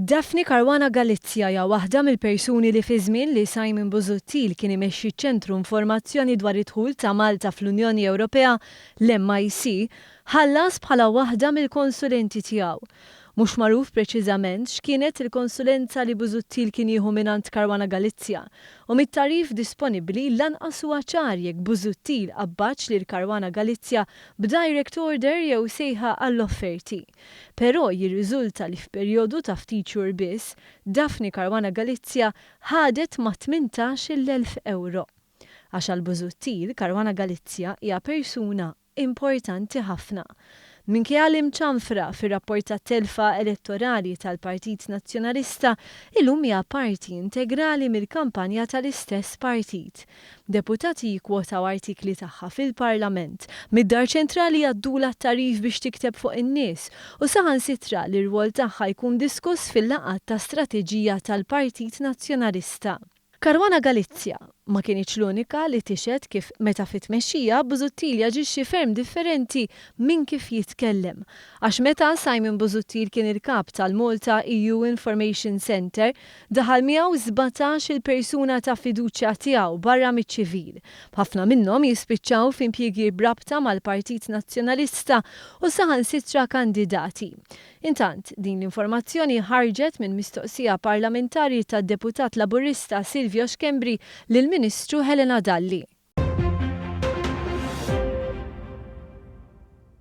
Daphne Caruana Galizia hija waħda mill-persuni li fi żmien li Simon Busuttil kien imexxi ċ-Ċentru Informazzjoni dwar id-Dħul ta' Malta fl-Unjoni Ewropea, l-MIC, ħallas bħala waħda mill-konsulenti tiegħu. Mhux magħruf preċiżament x'kienet il-konsulenza li Busuttil kien jieħu mingħand Caruana Galizia u mit-tagħrif disponibbli lanqas huwa ċar jekk Busuttil qabbadx lil Caruana Galizia b'direct order jew sejħa għall-offerti. Però jirriżulta li f'perjodu ta' ftit xhur biss, Daphne Caruana Galizia ħadet ma' 18,000 ewro. Għax għal Busuttil, Caruana Galizia hija persuna importanti ħafna. Minkejja l-imċanfra fir-rapport tat-telfa elettorali tal-Partit Nazzjonalista, illum hija parti integrali mill-kampanja tal-istess partit. Deputati jikkwotaw artikli tagħha fil-Parlament, mid-Dar Ċentrali jgħaddulha t-tagħrif biex tikteb fuq in-nies u saħansitra li r-rwol tagħha jkun diskuss fil-laqgħat ta' strateġija tal-Partit Nazzjonalista. Caruana Galizia ma kinitx l-unika li tixhed kif meta fit-tmexxija Busuttil jaġixxi ferm differenti minn kif jitkellem. Għax meta Simon Busuttil kien il-kap tal-Malta EU Information Centre, daħal miegħu 17-il persuna ta' fiduċja tiegħu barra miċ-ċivil. B'ħafna minnhom jispiċċaw f'impjiegi b'rabta mal-Partit Nazzjonalista u saħansitra kandidati. Intant, din l-informazzjoni ħarġet minn mistoqsija parlamentari tad-deputat Laburista Silvio Schembri lill-Ministru Helena Dalli.